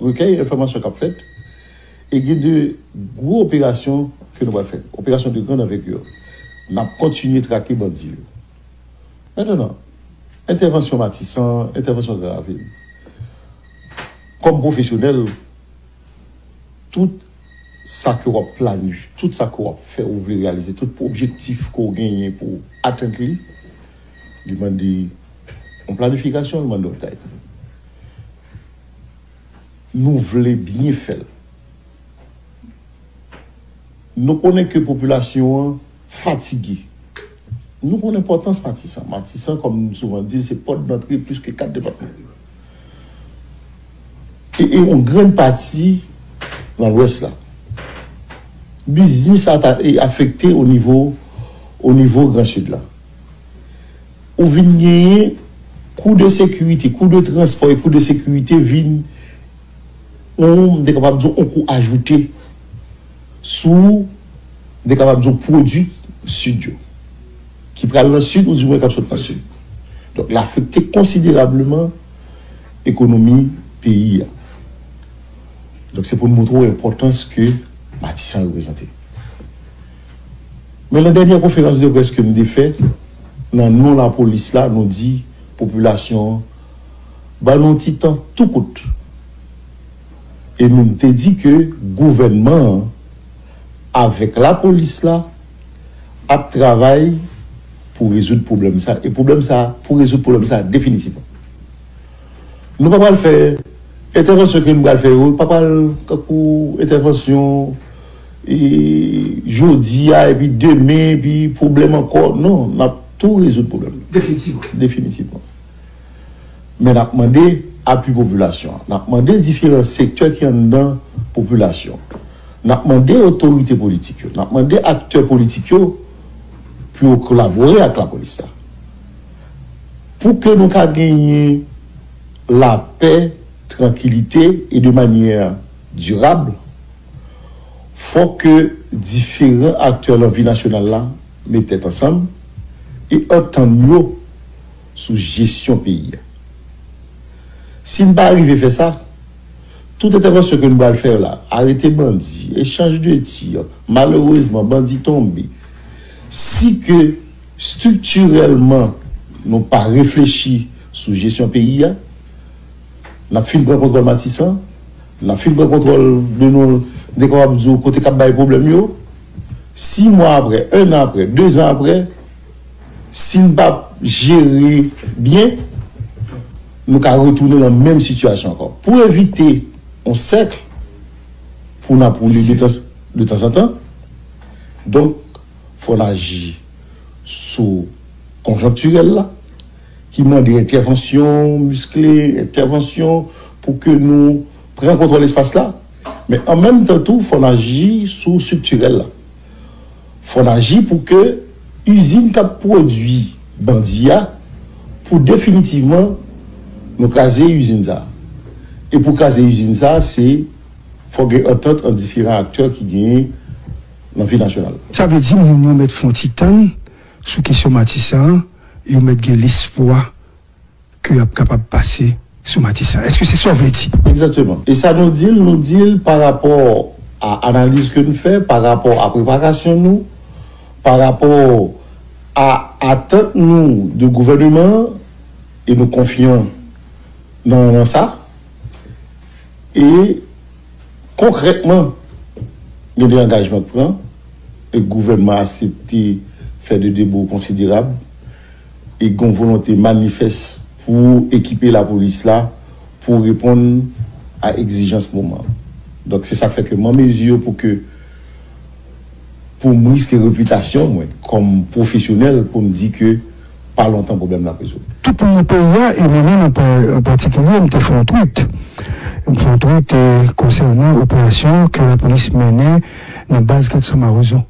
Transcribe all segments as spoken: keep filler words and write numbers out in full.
Rekèy enfòmasyon k ap fèt, e gen de gwo operasyon ke nou pral fè, operasyon de grande envergure. N ap kontinye trake bandi yo. Mentnan, entèvansyon Matisan, entèvansyon Gran Ravin. Kòm pwofesyonèl, tout sa ke w ap planifye, tout sa ke w ap fè, ou vle reyalize, tout objektif ke w genyen pou w atenn li, li mande yon planifikasyon, li mande yon timing. Nou vle byen fè l. Nou konnen ke popilasyon an fatige. Nou konnen enpòtans Matisan. Matisan, kòm m souvan di, se pòt dantre plis ke kat depatman. E, e yon grenn pati nan Lwès la. Biznis a ta, e afekte o nivo, o nivo Gran Sid la. Ou vin genyen kou de sekirite, kou de transpò e kou de sekirite vin yon, m te kapab di w, yon kou ajoute sou, m te kapab di w, pwodui Sid yo, ki pral nan Sid oudimwen k ap sot nan Sid. Donk, l afekte konsiderableman ekonomi peyi a. Donk, se pou n montre w enpòtans ke Matisan reprezante. Men nan dènyè konferans de près ke n te fè, nan non lapolis la, nou di popilasyon an, ban nou ti tan tou kout. E nou te di ke gouvènman an, avèk lapolis la, ap travay pou rezoud pwoblèm sa. E pwoblèm sa, pou rezoud pwoblèm sa definitivman. Nou pa pral fè, entèvansyon ke nou pral fè yo, pa pral tankou entèvansyon, e, jodi a, epi demen, epi pwoblèm ankò. Non, n ap tou rezoud pwoblèm. Definitivman. Definitivman. Men n ap mande apui popilasyon an. N ap mande diferan sektè ki anndan popilasyon an. N ap mande otorite politik yo, n ap mande aktè politik yo pou yo kolabore ak lapolis la. Pou ke nou ka genyen lapè, trankilite e de manyè dirab, fòk ke diferan aktè nan vi nasyonal la met tèt ansanm e antann yo sou jesyon peyi a. Si n pa rive fè sa, tout entèvansyon ke nou pral fè la, arete bandi, echanj de tir, malerezman, bandi tonbe, si ke estriktirèlman nou pa reflechi sou jesyon peyi a, n ap fin pran kontwòl Matisan, n ap fin pran kontwòl de nou, m te kapab di w kote k ap bay pwoblèm yo, sis mwa apre, en an apre, de zan apre, si n pa jere byen, nou ka retounen nan menm sitiyasyon ankò. Pou evite yon sèk pou n ap woule de tan, de tanzantan, donk, fò n aji sou konjonktirèl la, ki mande entèvansyon miskle, entèvansyon pou ke nou pran kontwòl espas la. Men an menm tan tou, fò n aji sou estriktirèl la. Fò n aji pou ke izin k ap pwodui bandi a, pou definitivman nou kraze izin sa a. E pou kraze izin sa a, se fò gen antant ant diferan aktè ki genyen nan vi nasyonal. Sa vle di moun yo mèt fè yon ti tann sou kesyon Matisan an, yo mèt gen lespwa ke y ap kapab pase sou Matisan. Èske se sa w vle di? Egzakteman. E sa nou di l, nou di l pa rapò a analiz ke nou fè, pa rapò a preparasyon nou, pa rapò a atant nou de gouvèneman an, e nou konfyan nan, nan sa. E konkrètman, gen de angajman k pran, e gouvènman aksepte fè de debo konsiderab, e gen yon volonte manifès pou ekipe lapolis la, pou reponn a egzijans moman an. Donk, se sa k fè ke m an mezi pou ke pou m riske repitasyon mwen kòm pwofesyonèl pou m di ke pa lontan pwoblèm nan ap rezoud. Tout moun nan peyi a, e mwen menm an pa-, an patikilye, m te fè yon tweet. M fè yon tweet, e, konsènan operasyon ke lapolis mennen nan baz kat san Mawozo.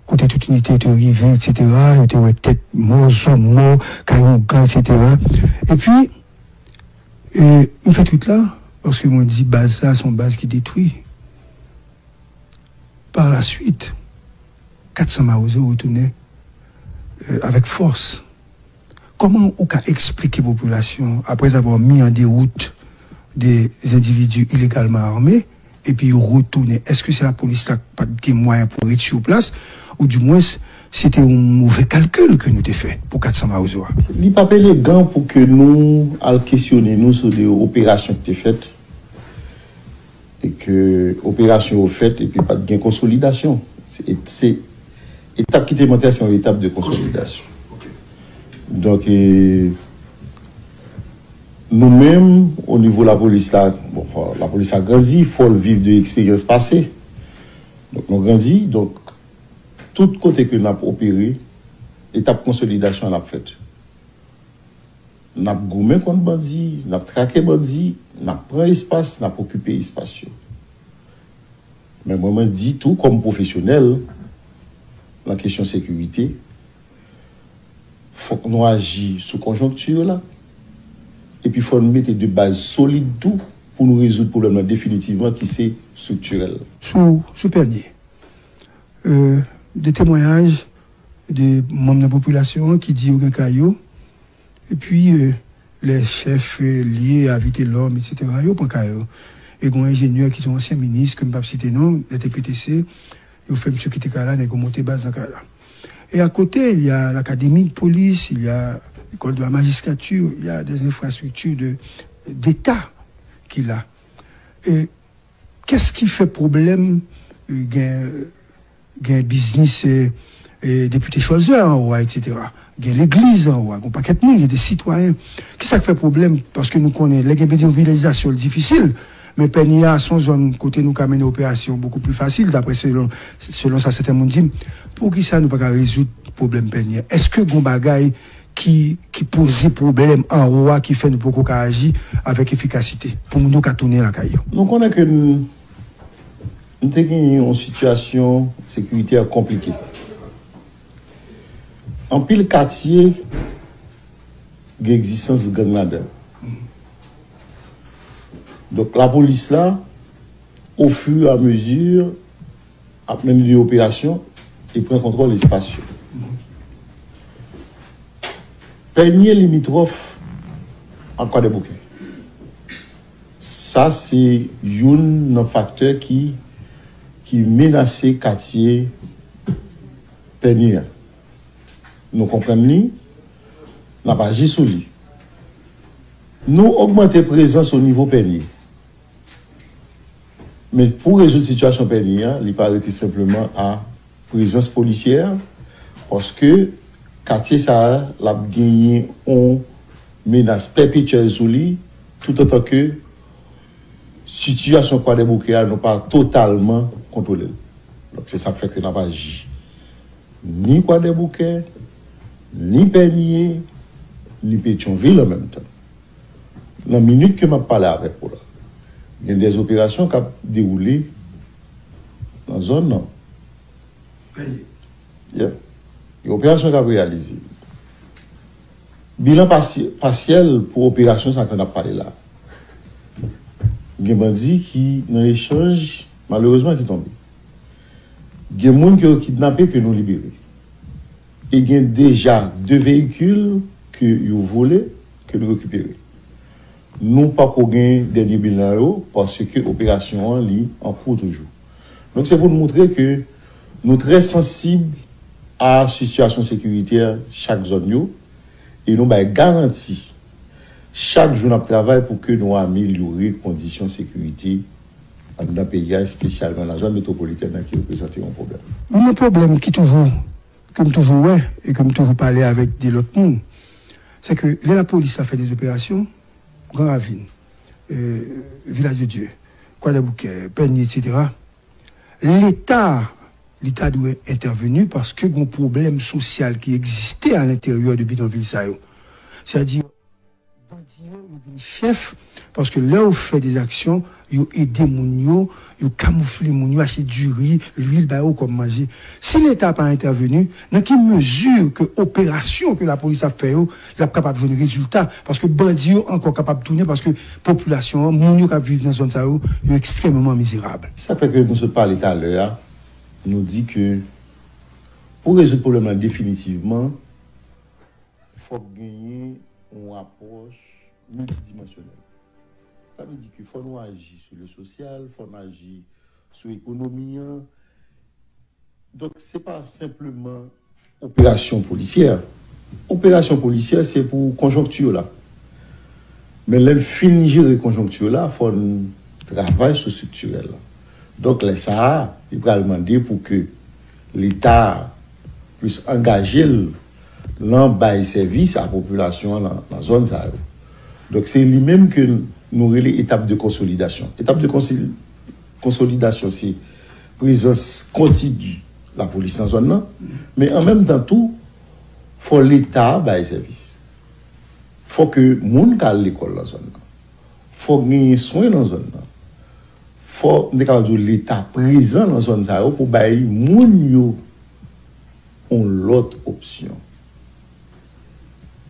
Kote tout inite yo te rive, etsetera, yo te wè tèt mò, zo mò, kay oungan, etsetera. Epi, e, m fè tweet la, paske mwen di baz sa, se yon baz ki detwi. Par la suite, kat san Mawozo retounen, euh, avec force. Kòman ou ka eksplike popilasyon, après avoir mis en déroute de endividi ilegalman ame, epi yo retounen. Èske se lapolis la ki pa t gen mwayen pou ret sou plas, oudimwens, se te yon move kalkil ke nou te fè pou kat san Mawozo a? Li p ap elegan pou ke nou al kesyone nou sou de operasyon ki te fèt, e ke operasyon yo fèt epi pa t gen konsolidasyon. Se, se etap ki te manke a, se yon etap de konsolidasyon. Donk, e, nou menm, o nivo lapolis la, bon, fò, lapolis la grandi, fò l viv de eksperyans pase. Donk, nou grandi, donk, tout kote ke n ap opere, etap konsolidasyon an ap fèt. N ap goumen kont bandi, n ap trake bandi, n ap pran espas, n ap okipe espas yo. Men mwen, mwen di tou, kòm pwofesyonèl nan kesyon sekirite, fòk nou aji sou konjonkti la, epi fò nou mete de baz solid tou pou nou rezoud pwoblèm nan definitivman, ki se estriktirèl. Sou, sou Pènye, euh, de temwayaj de manm nan popilasyon an ki di yo gen kay yo, epi, euh, lè chèf, euh, lye a Vitelòm, etsetera, yo pran kay yo. E gen yon enjenyè ki se yon ansyen minis, ke m p ap site non, lè te P T C, yo fè misye kite kay la, nèg yo monte baz nan kay la. Et à côté, il y a l'académie de police, il y a l'école de la magistrature, il y a des infrastructures de, d'État ki la. E kès ki fè pwoblèm, euh, gen, gen biznis, euh, euh, depite Cholzer anwo a, etsetera. Gen legliz anwo a, gen pakèt moun, gen de sitwayen. Kisa k fè pwoblèm? Paske nou konnen, lè gen de vilajizasyon, l difisil. Men Pènye a, se yon zòn kote nou ka mennen operasyon bokou pli fasil, daprè selon, selon sa sèten moun di m. Poukisa nou pa ka rezoud pwoblèm Pènye a? Èske gen bagay ki, ki poze pwoblèm anwo a ki fè nou poko ka aji avèk efikasite pou moun yo ka tounen lakay yo? Nou konnen ke n, n te gen yon sitiyasyon sekiritè konplike. Anpil katye gen egzistans gang ladan l. Donk, lapolis la, au fur et à mesure, ap mennen de operasyon e pran kontwòl espas yo. Pènye limitwòf ak Kwadèboukè. Sa se youn nan faktè ki, ki menase katye Pènye a. Nou konprann li, n ap aji sou li. Nou ogmante prezans o nivo Pènye. Men pou rezoud sitiyasyon Pènye a, li pa rete senpleman a prezans polisyè, paske katye sa a, l ap genyen yon menas pèpetyèl sou li, toutotan ke sitiyasyon Kwadèboukè a, nou pa totalman kontwole l. Donk, se sa k fè ke n ap aji ni Kwadèboukè, ni Pènye, ni Petyonvil an menm tan. Nan minit ke m ap pale avèk ou la, gen de operasyon k ap dewoule nan zòn nan. Pènye. Yeah. Gen operasyon k ap reyalize. Bilan pasy-, pasyèl pou operasyon sa ke n ap pale la. Gen bandi ki nan echanj, malerezman, ki tonbe. Gen moun ke yo kidnape ke nou libere. E gen deja de veyikil ke yo vole, ke nou rekipere. Nou pako gen dènye bilan yo, paske operasyon an, li an kou toujou. Donk, se pou n montre ke nou trè sansib a sitiyasyon sekiritè chak zòn yo, e nou bay garanti, chak jou n ap travay pou ke nou amelyore kondisyon sekirite anndan peyi a, espesyalman nan zòn metwopolitèn nan ki reprezante yon pwoblèm. Youn nan pwoblèm ki toujou, ke m toujou wè, e ke m toujou pale avèk de lòt moun, se ke lè lapolis la fè de operasyon, Gran Ravin, euh, Vilaj de Dye, Kwadèboukè, Pènye, etsetera, Leta, li ta dwe entèveni paske gon pwoblèm sosyal ki egziste alenteryè de bidonvil sa yo. Sètadi, bandi yo, yo vin chèf, paske lè yo fè de aksyon, yo ede moun yo, yo kamoufle moun yo, achte diri, lwil, ba yo kòm manje. Si Leta pa entèveni, nan ki mezi ke operasyon ke lapolis ap fè yo, l ap kapab jwenn rezilta? Paske bandi yo ankò kapab tounen, paske popilasyon an, moun yo k ap viv nan zòn sa yo, yo ekstrèmeman mizerab. Sa fè ke nou sot pale talè a, nou di ke pou rezoud pwoblèm nan definitivman, fòk genyen yon apwòch miltidimansyonèl. Sa vle di ke fò nou aji sou le sosyal, fò nou aji sou ekonomi an. Donk, se pa senpleman operasyon polisyè. Operasyon polisyè, se pou konjonkti la. Men lè n fin jere konjonkti la, fò n travay sou estriktirèl la. Donk, lè sa a, li pral mande pou ke Leta plis angaje l nan bay sèvis a popilasyon an nan, nan zòn sa yo. Donk, se li menm ke nou rele etap de konsolidasyon. Etap de konsil- konsolidasyon, se prezans kontini lapolis nan zòn nan, men an menm tan tou, fò Leta bay sèvis. Fò ke moun ka al lekòl nan zòn nan. Fò genyen swen nan zòn nan. Fò, m te kapab di w, Leta prezan nan zòn sa yo pou bay moun yo yon lòt opsyon.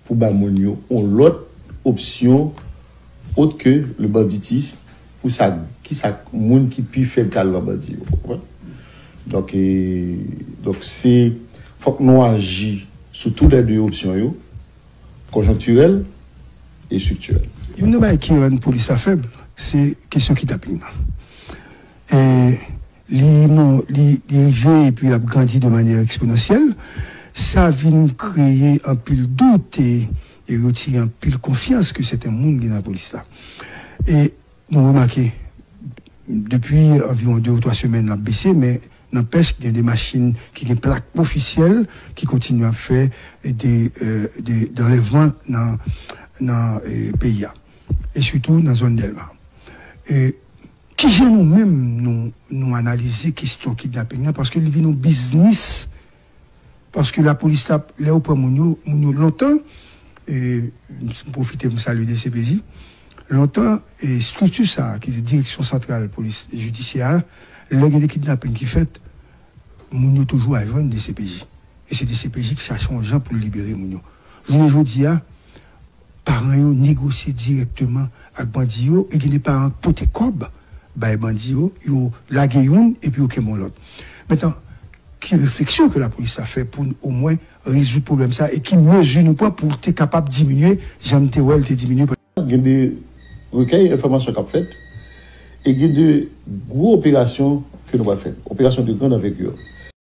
Pou bay moun yo yon lòt opsyon ot ke le banditisme, pou sa, ki sa moun ki pi fèb ka al nan bandi yo, w konprann? Donk, e, donk se, fòk nou aji sou tou lè de opsyon yo, konjonktirèl e estriktirèl. Youn nan bagay ki rann polis la fèb, se kesyon kidnaping nan. E li, mon, li, li rive epi l ap grandi de manyè eksponansyèl. Sa vin kreye anpil dout e, e retire anpil konfyans ke sèten moun gen nan polis la. E nou remake, depi anviwon de ou twa semèn, l ap bese, men nanpèch, gen de machin ki gen plak ofisyèl ki kontinye ap fè de, e, de, de anlèvman nan, nan, e, peyi a, e sitou nan zòn Dèlma. E kijan nou menm, nou, nou analize kesyon kidnaping nan? Paske li vin yon biznis. Paske lapolis la, lè yo pran moun yo, moun yo lontan, e, m pwofite pou m salye D C P J, lontan, e, estrikti sa a, ki se Direksyon Santral Polis Jidisyè a, lè gen de kidnaping ki fèt, moun yo toujou al jwenn D C P J. E se D C P J ki chache yon jan pou l libere moun yo. Jounen jodi a, paran yo negosye dirèkteman ak bandi yo, e gen de paran k pote kòb bay bandi yo, yo lage youn epi yo kenbe yon lòt. Mentnan, ki refleksyon ke lapolis la fè pou n omwen rezoud pwoblèm sa, e ki mezi nou pran pou te kapab diminye, jan n te wè l te diminye? Gen de rekèy enfòmasyon k ap fèt, e gen de gwo operasyon ke nou pral fè, operasyon de grande envergure.